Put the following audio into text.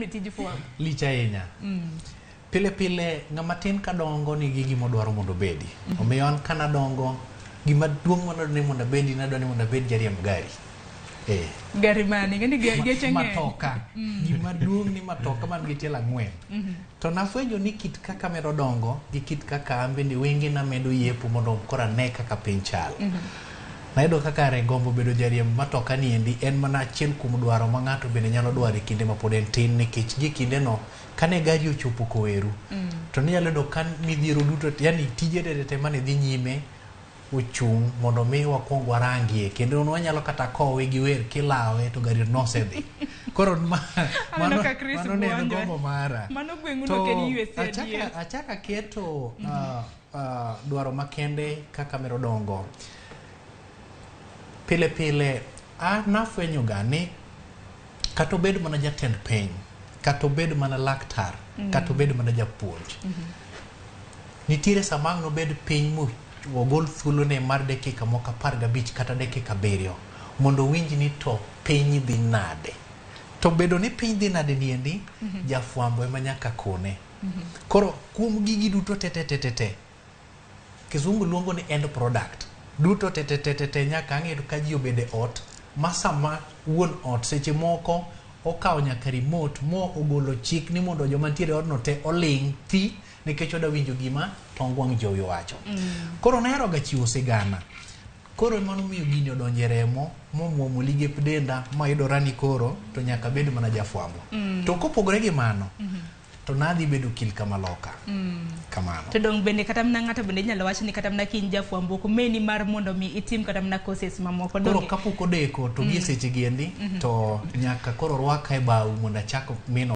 E tij fwambo. Lich ahinya. Pile pile ng'ama tin kadongo nigi gima odwaro mondo obedi. Omiyo an kanadongo gima duong' manadwaro ni mondo abedi nadwaro ni mondo abed jariemb gari. Eh. Gari mane? Ing'e ni geche ng'eny. Matoka. Gima duong' ni matoka man gi tielo ang'wen. To nafwenyo ni kit kaka amedo dongo gi kit kaka an bende wengena medo yepo mondo koro ane kaka piny chal. Nayudo ka kare gombo bedo jariemb matoka niendi en mana achiel kuom dwaro ma ng'ato bende nyalo dwaro e kinde ma pod en tin nikech gie kindeno kane gari ochopo Koweru to ninyalo yudo ka midhiero duto yani tije tete te mane dhi nyime ochung' mondo mi wakwong warangie kendo wanyalo kata kowe gi wer kilawe to gari nosedhi. Koro ma, Aneno mano, ka Chris mano ne en buonjo. gombo mara. Mano gweng'u To no ok en USA achaka, adier. achaka keto dwaro makende kaka medo dongo. Pile pile an nafwenyo ga ni kata obed mana jatend piny, kata obed mana laktar, kata obed mana japuonj. Nitiere sama ang' nobed piny mo ogol thuolone mar dakika moko 15 kata dakika 7 mondo owinj ni to piny dhi nade. To bedo ni piny dhi nade niendi, jafwambo ema nyaka kone. Koro kuom gigi duto te te te te te, kizungu luongo ni end product. Duto te te te te te nyaka ang' yud ka ji obedo e ot ma sama wuon ot seche moko okawo nyaka remote mo ogolo chik ni mondo joma ntiere e odno te oling' thi nikech oda winjo gima tong wang' jowi owacho. Koro nahero ga chiwo sigana. Koro ema nomiyo gini odonjo e remo momuomo ligep denda mayudora ni koro to nyaka abed mana jafwambo. To kopogore gi mano, to nadhi bedo okil kamaloka. Kamano. To dong bende kata mana ng'ato bende inyalo wach ni kata mana ka in jafwambo ok omeni mar mondo mi itim kata mana courses mamoko. Koro Donge? kapok odeko to gie seche gi endi to nyaka koro rwaka e bau mondo achak mino.